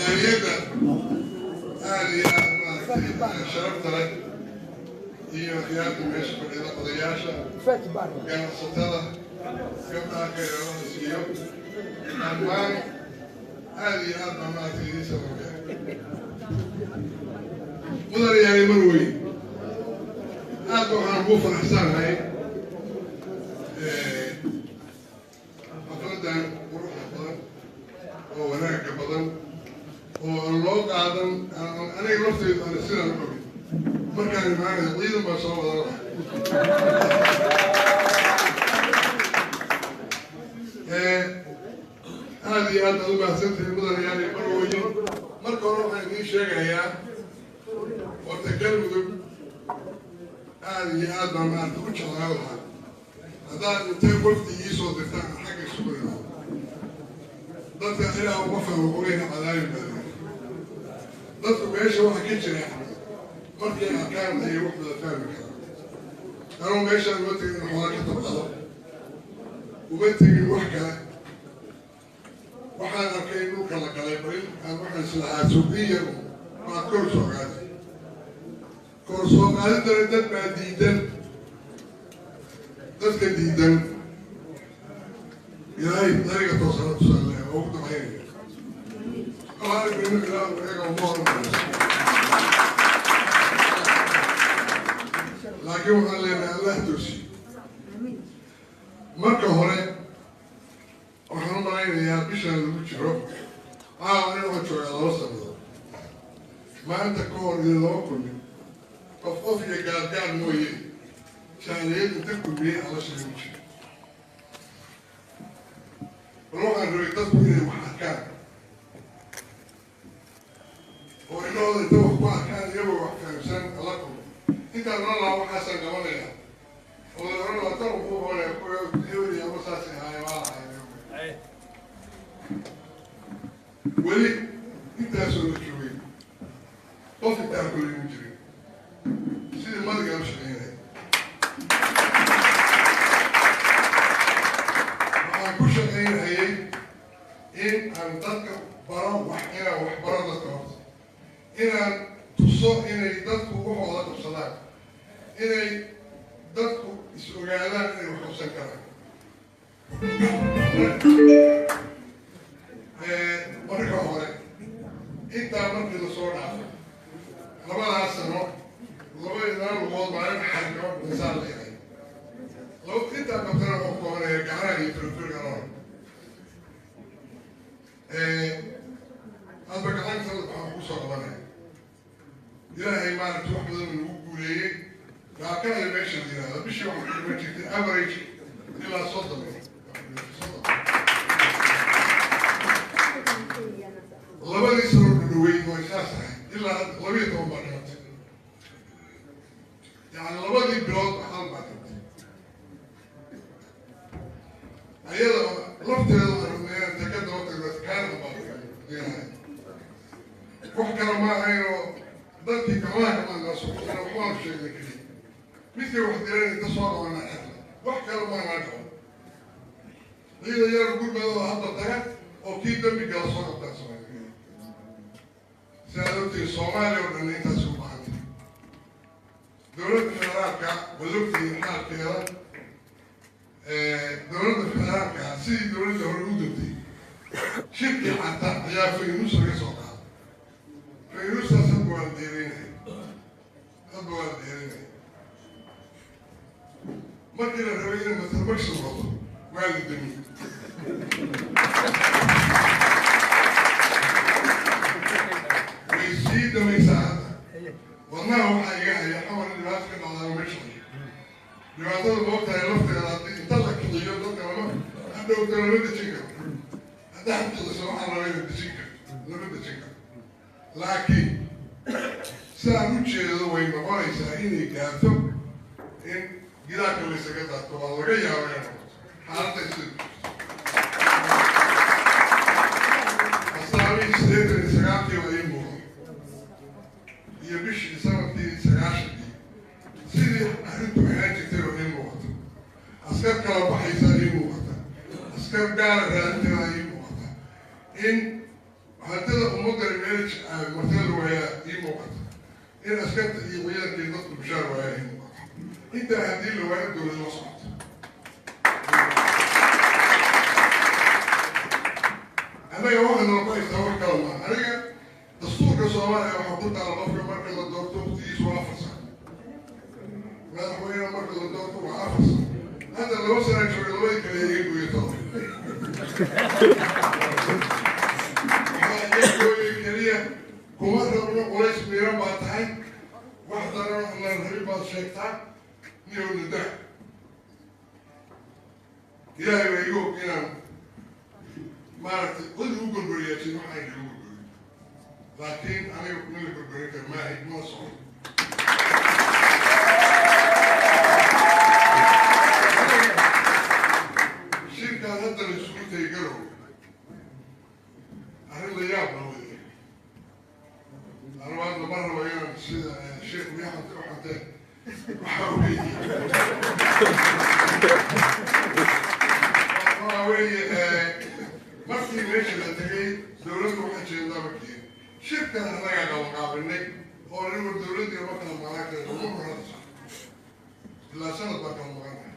Jaaliyadda aada iyo aad maaragtay sharafta leh iyo khiyaarta meesha fadhida, odayaasha, ganacsatada, gabdhaha khayraalaha siiyo, dhammaan aada iyo aad baa maaragtay idiin salaamaya. Mudan yahay mar weyn, aad ba waxaan ugu faraxsanahay xafladan quruxda badan oo wanaagga badan oo aan loo qaadan. Aniga lafteydu aan sidaan u ogin markaan imaanayo ciidan baa soo wadan laha. Aada iyo aad baad u mahadsantahay mudanayaal mar weyn. Marka hore waxaan idiin sheegayaa horta Galmudug aada iyo aad baan maarata u jeclaan lahaa haddaad intay wafdi iisoo dirtaan xagga isugu imaado. Dadka ilaa uma fahmo ogeyna cadaabin baa dadku meesha waxa ka jira markay arkaan ayay wax wada fahmi karaan. Anuu meeshaan uma tegin in xoola ka tabcado, uma tegin wax kale. Waxaan arkay in dhulka la galay balin aan waxaan islahaa suuqiya baad kor soo qaaday. Kor soo qaadidana dad baa diidan, dadka diidan Ilaahay dariga toosana tusaale oo ugu dambaynaya iyaga uma hormarayso, laakiin waxaan leenahay Allah toosi. Marka hore waxaan u malaynayaa bishaan lagu jiro caawa in waxaan joogaa 2 sanadood maanta ka hor idin lama kulmin qof qof iyo gaargaar mooye. Jaaliyad inta kulmiyey alla sheega ma jiro, bal waxaan rabay dadku inay wax arkaan oo indhahooda inta wax ku arkaan iyagoo wax fahamsan alla kulmo. Intaan oran lahaa waxaasaan qabanayaa oo la oran lahaa tan wuxuu qabanaya kuwa hebel iyo ama saasay ahaayeen waa ahaayeen. Weli intaasoo la joogay qof intaa kulay ma jirin. Sidii madigaan u shaqeynaya waxaan ku shaqaynayay in aan dadka baro wax, inaan wax baro dadka, horta inaan tuso inay dadku waxooda qabsadaan, inay dadku is ogaadaan inay wax qabsan karaan. Marka hore intaa markii lasoo dhaafay labadaas sano, laba ilaa lugood maalin xarkama insaan leeyahay laba intaa qabtana oo koobanaya gacanaha iyo firfirka nool hadba gacanta waxaan kugu soo qabanaya. Ilaahay maaragtay wax badan lagu guuleeyey. Gaakanayo meesha la yihahdo bishii waxaa ku dhiman jirtay average ilaa 30. Labadii sano dhudhoweyd way saas ahayd, ilaa 12 baa dhimatay, yani labadii bilood hal baa dhintay. Ayada lafteeda arabnay inta ka daba tagno kaana baa wax kale ma ahayn oo dadkii gacmaha kamaan noo soo qabana waxbaanu sheegnay keliya midkay wax dilan inta soo qabana xirna, wax kale maanaa qaban. Ciidan yar gurmadooda hadda taga oo kii dambi gala soo qabtaa Soomaaliya. Sidaad ogtihi Soomaaliya oo dhan intaas u baahantay. Dowladda federaalka waad ogtihiin xaalkeeda. Dowladda federaalka sidii dowladda hore u dantay shirkii xataa ayaa faynuus laga soo qaaday. Faynuustaas hadba waa la dheereynaya, hadba waa la dheereynaya. Markii la rabay inay matalmaksi noqoto waa la damiyey. Way sii damaysaa hadda. Wadnaha waxaa iga haya xamar in dhibaato ka dhacdaa meesha. Dhibaatada moogtahay lafteeda haddii inta la kiciyo dadka lama hadhowta lama dejin karo. Haddaad kiciso waxaa raba ina dejin karo, lama dejin karo. Laakiin sidaan u jeedo way noqonaysaa inay gaarto in gidaarka laysaga daato. Waa laga yaaba inay noqoto xaaladda sida astaamihii 89-kii waa ii muuqda iyo bishii sanadkii 90-kii sidii arrintu ahaan jirtay oo ii muuqata. Askar kala baxaysaa ii muuqata, askar gaara raadinteeda ii muuqata in Hantida ummadani meel martida la waayaa ii muuqata, in askarta iyo ciidanka iyo dadku mushaar waayaa ii muuqata. Intaa haddii la waayo, dowlad la socoto. Annaga waxaa nala ku haystaa wax kala maa. Aniga dastuurka Soomaaliya waxaa ku taala, qofka marka la doorto waqtigiisu waa 4 sano. Madaxweyne marka la doorto waa 4 sano. Hadda 2 sana joogay, labadii kale iga gooyay toban. Waxaa iga gooyay keliya kuma rabno, culays miiran baa tahay, wax daran anaan rabin baad sheegtaa, niyow nadaa. Ilaahay baa iga og inaan maaragtay cid ugu gorgoriyaa jir, waxaa inagu gorgorin, laakiin aniga nin la gorgorin kara maahay, mana socon. Shirkaan hadda la isugu tagay Garow, arrin la yaab la weeye. Anigu hadda ma rabo inaan sida sheekh miyaxante u xanteen. Waxa weeye markii meesha la tegay, dowladdu waxaa jeedaa markii shirkan annagaa qabanqaabinay oo anigu dowladdii ma kala maqnaan kara, uma horanayso ilaa sanad baa kala maqanahay.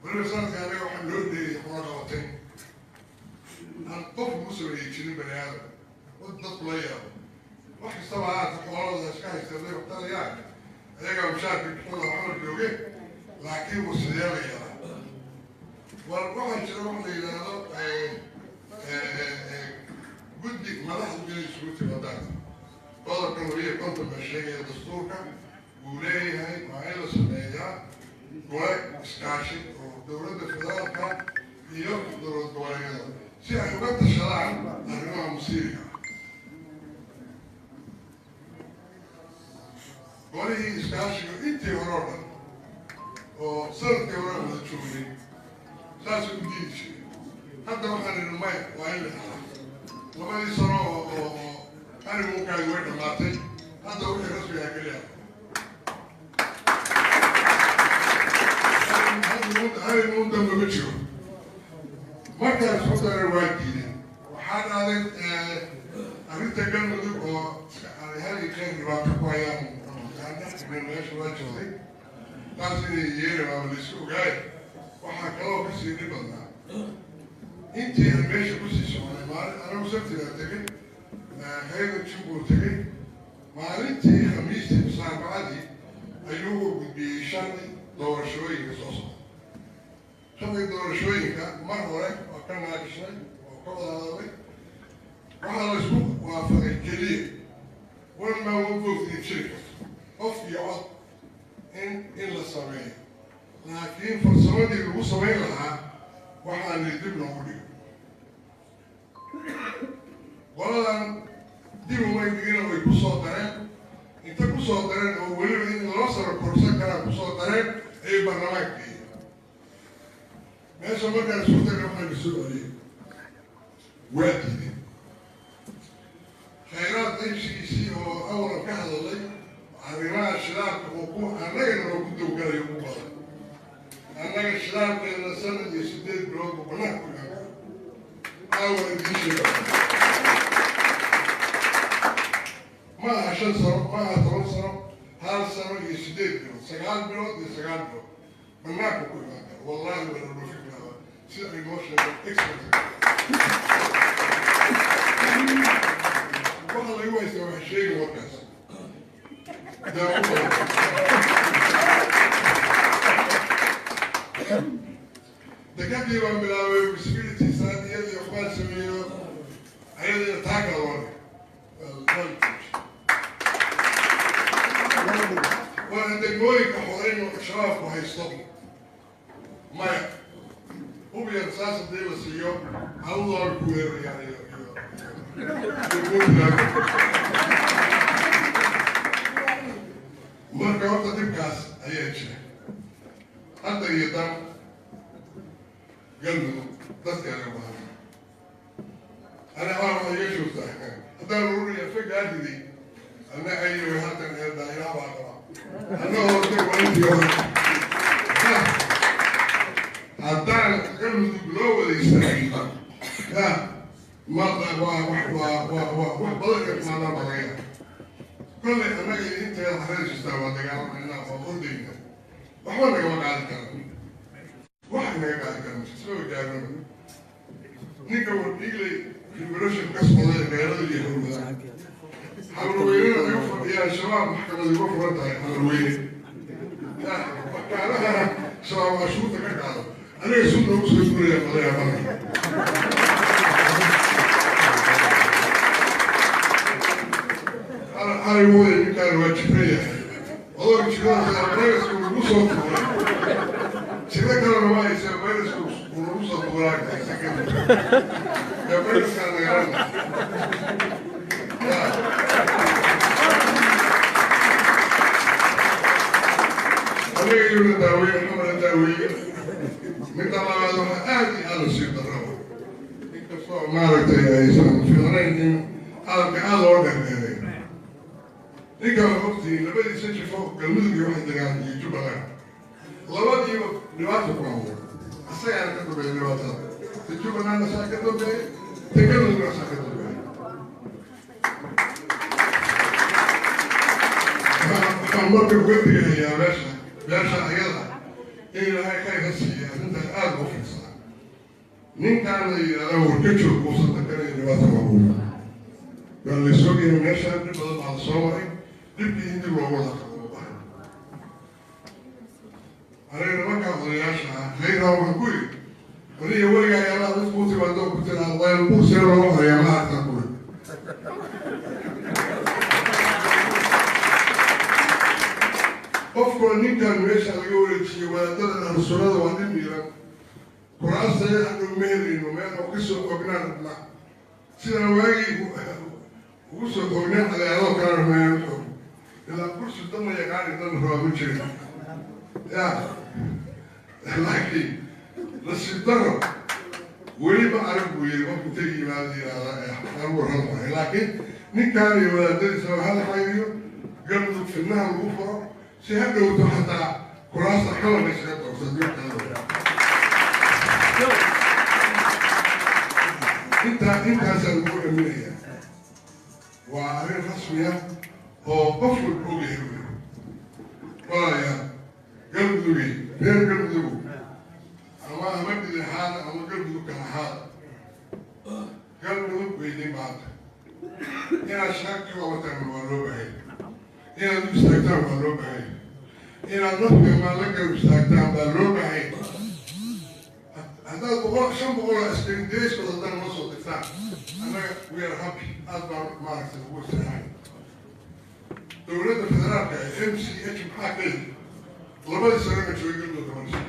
Weliba sanadka anaga waxaa loo dheeyay xuna qabatay aan qof ugu sameeyey jirin bani aadam oo dadku la yaabo. Wax kastaba haata xoolahooda iska haysteen waxtarayaan, ayagaa mushaarka bixin lahaa xamar jooge, laakiin wasidee la yeelaa? War waxaa jira wax la yidhaahdo guddi madaxdu inay isugu timaadaan. Qodobka 52 baa sheegaya dastuurka wuu leeyahay waa in la sameeyaa gole iskaashi oo dowladda federaalka iyo dowlad goboleedyada, si ay uga tashadaan arrimaha masiiriga ah. Golihii iskaashiga intii hore oo dhan oo sanadkii hore aan wada joognay saasay u diidi jiray. Hadda waxaan idhi maya, waa in la helaa. 2dii sano oo honeymoonkaagi way dhammaatay, hadda wixii rasmigaa keliya honeymoon dambe ma jiro. Markaan isku daray waa diideen. Waxaa dhacday arrinta Galmudug oo ay hal iyo jeer dhibaato ku hayaan meesha waa jirtay, taas inay yeeli waaba la iska ogaay. Waxaa kaloo kasii dhib badnaa intii aan meesha kusii soconay, maalin anagu sabtigaa tegay, haydan jimbuu tegay, maalintii Khamiistii mise Arbacadii ayuu u gudbiyey sharci doorashooyinka soo socda. Sharci doorashooyinka mar hore waa ka naaqishnay oo ka wada hadalnay. Waxaa la isku waafaqay keliya one man one vote in jiri karto, qof iyo cod in la sameeyo, laakiin farsamadii lagu samayn lahaa waxaana dib noogu dhigay. Qoladan dib umay dhigina, way ku soo dareen. Inta ku soo dareen oo weliba in 2 sano korsan karaa kusoo dareen ayay baarlamaanka geeyeen. Meesha markaan isku tagna waxaa la soo celiyey, waa diideen. Khayraad qaybsigiisii oo awalan ka hadalay, arrimaha shidaalka oo ku annagana loo ku dowgalayo ugu badan. Annaga shidaalkeena sanad iyo 8 bilood buu banaanka ku imaan kara. Caawa idiin sheega, ma aha 5 sano, ma aha 10 sano, hal sano iyo 8 bilood, 9 bilood iyo 9 bilood banaanka ku imaan kara. Wallahi waa la dhoofin karaa sida ay noo sheegeen expert. Waxa lagu haystaa waxa sheegi warkaas daawo badan. Dekadii baan bilaabay visibility study-yada iyo waxbaan sameeyo, ayadina taa kala loo dhigay. Waana degmooyinka xoreyn oo Shabaabku haysto. Maya, hubiyan saas haddii la siiyo caruurdaa ku weerarayaan iyo Puntland. Marka horta dhibkaas ayaa jira hadda iyo dan Galmudug dadka aga bahan. Ana waa waxay iga joogtaa haddaan ururiya fagaa riday ana ayo haatan eedaa ilaah baa qaba anna horta waa intii hore. Haddaan Galmudug loo wada istaagin ya. Ma waa wax waa wax badan ee xumaadaan baa laga yaaba. Kollay annaga inteeda xareer jirtaa waa dagaalamaynaa, waa ordayna, waxba nagama qaadi karaan, wax naga qaadi karaan ismaba gaarnaba. Ninka Wardhiigley revolution ka socday magaalada iyo howlwada Xamarweynena laga fadhiyaa Shabaab, maxkamad uga furan tahay Xamarweyne, wakaalahana Shabaab cashuurta ka qaado, aniga sun noogu soo guuraya madayaabana. Xalay wooday ninkaan waa jibran yahay, odoga jiradaas virusku nagu soo tuuray, jiro kalena waa haysaa, virusku uu nagu soo tuuraa ee viruskaa nagalana. Aniga iyuna daaweeye, Xamara daaweeye. Midda labaad, waxaa aada iyo aada nasiib darraba, inkastoo maaragtay aysan fiicnayn in hadalka aada loo dheerdheeray, ninkaan ogtihiin labadiisa jifo Galmudug iyo waxay degaan iyo Jubbaland, labadiiba dhibaata ku abuur, asagaana ka dambeeya dhibaatada. Ta Jubbaland asaa ka dambeeya, ta Galmudugna asaa ka dambeeya. Waxaan marka uga digahayaa meesha ayada in Ilaahay khayr ha siiya, arrintaas aada ugu fiirsada. Ninkaan la yidhahda warka joog uusan takanaya dhibaata abuur. Waa la soo yahay meeshaan dhib badan baa la soo maray, dhibkii in dib loogu wada qabo u baahan. Aniga nimankaa odayaasha ah khayraa waxaan ku yidhi, aniga weligaa yaalaha dad kuu timaado ku tiraa waylbuu see loogu hayaa ma arkaa kuri. Qofkuna ninkan meesha laga wareejiyey wadaadada Ahlu Sunnada waa nin miiran, kuraasta hadhow ma helayno, meel oo kasoo ognaan rabnaa sidaan waagii ugu soo ognaa cadaadoo kale rabnaa xoog ilaa kursi dadna yaqaani dadna rabaa ma jirin ya. Laakiin nasiib daro weli ma arag buu yiri qofku tegi yimaada yihahda anigu ralmahay. Laakiin ninkaan iyo wadaadadiisa waxa la xayiriyo, Galmudug fidnaha lagu furo si ha dhowto xataa kuraasta xamarka isaga doorto. Intaa intaasaa lagu dhaminayaa, waa arrin rasmiya oo qof walba ogyahay wey. Walaalayaal, Galmudugay, reer Galmudugu, ama bidix ahaada ama Galmudug kala ahaada, Galmudug weydin maanta inaad shaqa ka qabataan waa loo bahay, inaad u istaagtaan waa loo bahay, inaad nafka maa la garab istaagtaan baa loo bahay. Haddaad 100, 500 oo askari dayskooda haddaan noo soo dirtaan, annaga we are happy, aad baan maaragtay ugu istiraxay. Dowladda federaalka ee MCH maxaa ka yidhi labadii sanana joogay Galmudug kama dhiso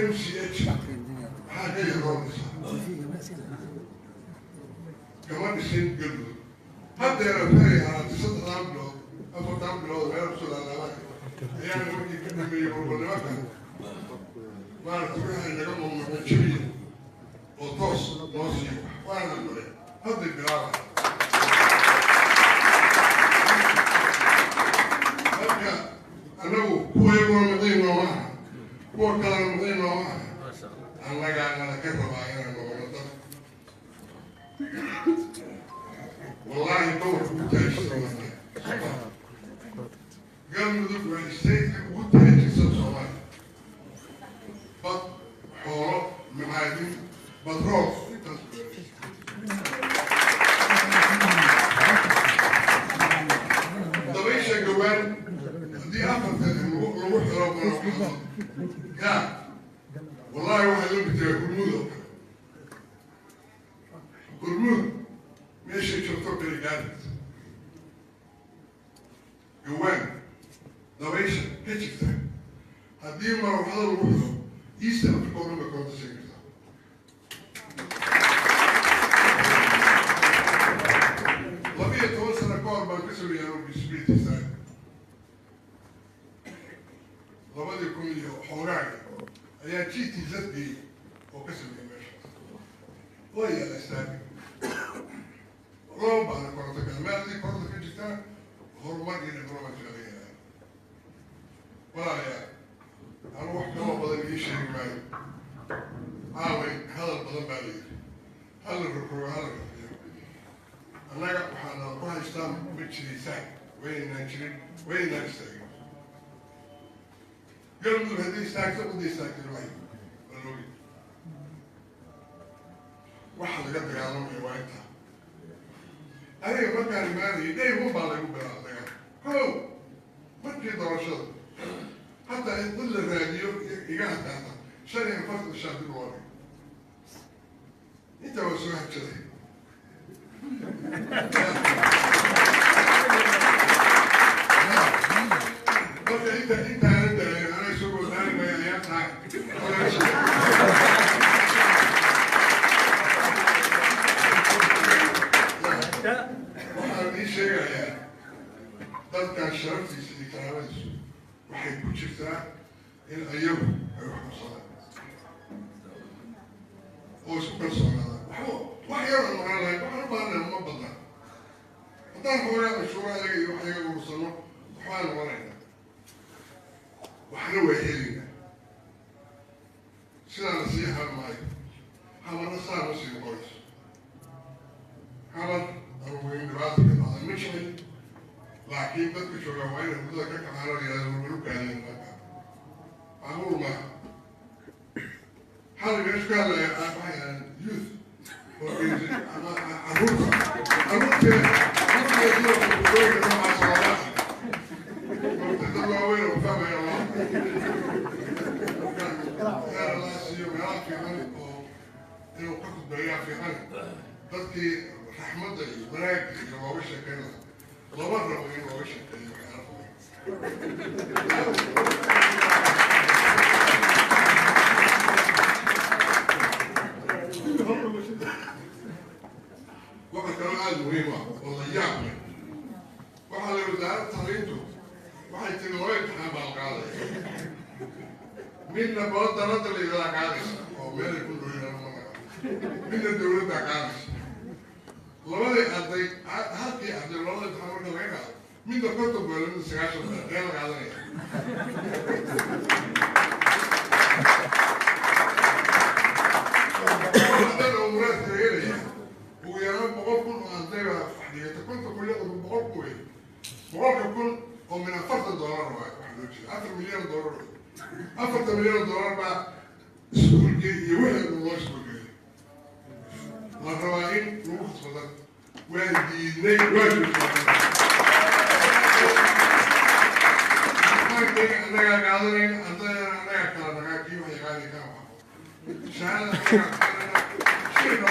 MCH, maxaa ka yidhi loo dhisa kama dhisin Galmudug. Haddeera ferey haraatay 3-dan bilood, 4-tan bilood meel kusoo laalaabay ayaa nimankii ka dhameeyey walba. Nimankan maaragtay waxay naga mamnuucay jabiya oo toos noo siiyo, waana mare hadday bilaabay. Marka annagu kuwa iyaguna miciin nooma aha, kuwa kalena miciin nooma aha, annagaa nala ka rabaa inaan noqono dad wallaahi gobolka ugu taajirsan. Galmudug waa stateka ugu taajirsan Soomaaliya, bad, xoolo, macaadin, batrool, intaas. Dabaysha gawaan haddii afarta lagu xiro marawaxado ya, wallahi waxay la mid tahay Hormuud oo kale. Hormuud meeshay joogto kale gaari karta gawaan dabaysha ka jirta haddii marawaxado lagu xiro, East Africa oo dhan bay koonta sheegi kartaa. 12 sano ka hor baan ka sameeyay anugu disability side, 2000 iyo xoogaaga ayaa GTZ geeyey oo ka sameeyey meeshaas. Waa yaala istaagi, looma baahna koronto kale. Meel haddii koronto ka jirtana horumar iyo development laga helaya. Walaalayaal, anu wax kaloo badan ii sheegi maayo, caaway hadal badan baa la yidhi. Hala rogrogo, hala rafiyo. Annaga waxaana ku haystaa ma jiraysaan, waynaan jirin, waynaan istaagin. Galmudug haddii istaagto, cidda istaagtay maayo, waa loogi. Waxa laga dagaalamaya waa intaa. Aniga markaan imaanayay, day one baa lagu bilaaba dagaal. Ko markii doorashada hataa in dad la raadiyo iga adkaata, 45 shan dib loo dhigay. Intaa waa soo habjaday. Marka inta intaana daalin, anaa isagoo daali maya ayaa tahay. Waxaan ii sheegayaa, dadkan sharaftiisa iyo karaamadiisu waxay ku jirtaa in ayagu ay wax qabsadaan oo isku kalsoonaadaan. Waxba wax yar aan maqan lahayn, waxaan u baahannahay uma badna. Haddaan xoogaa canshuura ayaga iyo wax ayaga urursano, waxbaan noqonaynaa, waxna waa helaynaa. Sidaana sii ahaan maayo, hamarna saa ma sii noqonayso. Hamar anugu in dhibaata ka dhacday ma jecel, laakiin dadka joogaa waa inay hurdada ka kacaan oo yidhahdo warbalu kaadeen. Marka macquul maaha. Xalay meeshu ka hadlaya waxay ahaan youth ama carruurta, carruurteeda carruurteeda noocaas looma marka dad waaweyn oo fahmaya loo. Marka heer Allah siiyo, meelaha fiican oo inuu ka khudbeeyaa fiican, dadkii raxmadda iyo wanaagga iyo looga sheekeyn lahaa. Lama rabo in looga sheekeeyo waxyaala fudud. Waxa kaloo aada muhiim ah oo la yaab leh, waxaa la wasaaradda tacliintu waxay tiri laba imtixaan baa la qaadaya. Midna bolo dalada la yidhahdaa qaadaysa oo meelay ku dhooyaan ma naqaan, midna dawladdaa qaadaysa. Labadii arday, halkii arday labada imtixaan marka laga qaado, midna 50 goole, midna 90 goole, ee la qaadanaya. Haddana oo muraadka laga leeyahay ugu yaraan 100,000 oo arday baa wax dhigata. 50,000, 60,000, 100,000 wey. 100,000 oo min $40 waay, waxaa loo jeeda $4 milyan wey. $40 milyan baa iskuulkii iyo wixii dhan loo iskuulgeeyay, la rabaa in lagu khasbo dadka. Waan diidnay, waa joojinay. Imtixaankayga annagaa qaadanayna, ardaydana annagaa kala naqaa, kii wax yaqaani kaa wax shahaadada annagaa qaadanayna, shirka.